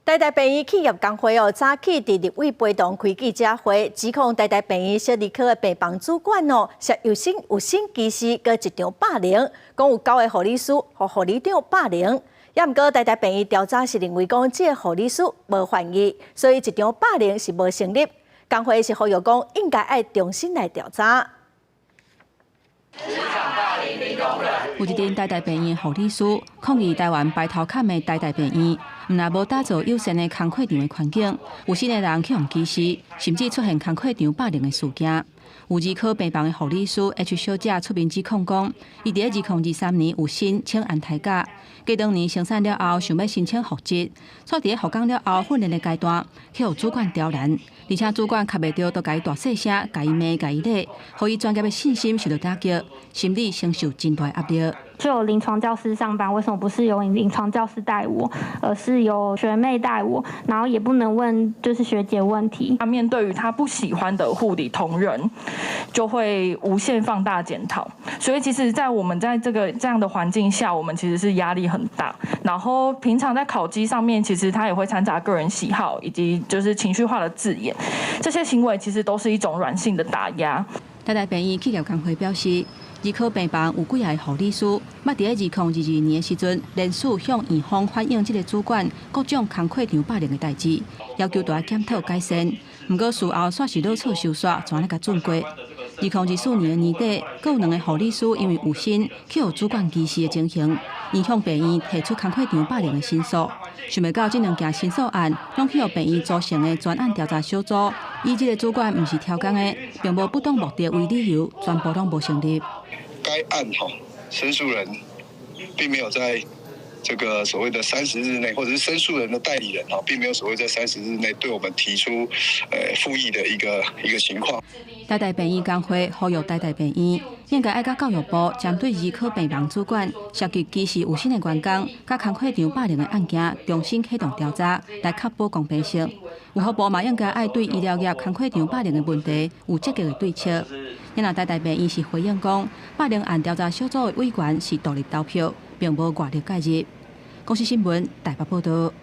台大病院企業工會哦，早起佇立委陪同開記者會，指控台大病院小兒科的病房主管哦，涉有薪歧視佮職場霸凌，講有九个護理師予護理長霸凌。也毋過台大病院調查是認為講，這个護理師無犯意，所以職場霸凌是無成立。工會是呼籲講，應該愛重新來調查。有一陣台大病院護理師抗議台灣排頭崁的台大病院，毋但無打造友善的工課場的環境，有薪的人去予歧視，甚至出現工課場霸凌的事件。有兒科病房的護理師 H 小姐出面指控講，伊佇2023年有薪請安胎假，過兩年生產了後，想欲申請復職，卻佇咧復工了後訓練的階段，去予主管刁難，而且主管較袂著，都共伊大細聲，共伊罵，共伊咧，予伊專業的信心受到打擊，心理承受真大壓力。就有臨床教師上班，為什麼不是由臨床教師帶我，而是由學妹帶我？然後也不能問就是學姐問題。他面對於他不喜歡的護理同仁，就會無限放大檢討。所以其實，在我們在這個這樣的環境下，我們其實是壓力很大。然後平常在考績上面，其實他也會摻雜個人喜好以及就是情緒化的字眼，這些行為其實都是一種軟性的打壓。台大病院企業工會表示，兒科病房有幾个護理師，捌佇2022年的時陣，連續向院方反映這个主管各種工課場霸凌的代誌，要求著愛檢討改善。毋過事後煞是落錯收煞，全來共準過。2024年的年底，閣有兩个護理師因為有薪去予主管歧視的情形，𪜶向病院提出工課場霸凌的申訴。想袂到這兩件申訴案，攏去予病院組成的專案調查小組，以這个主管毋是超工的，並無不當目的為理由，全部攏無成立。該案哈，申訴人並沒有在這個所謂的三十日內，或者是申訴人的代理人哈，並沒有所謂在三十日內對我們提出復議的一個情況。台大病院工會呼籲台大病院應該愛佮教育部針對兒科病房主管涉及歧視有薪的員工、佮工課場霸凌的案件，重新啟動調查，來確保公平性。衛福部嘛應該愛對醫療業工課場霸凌的問題有積極的對策。若台大病院是回應講，霸凌案調查小組的委員是獨立投票，並無外力介入。公視新聞台北報道。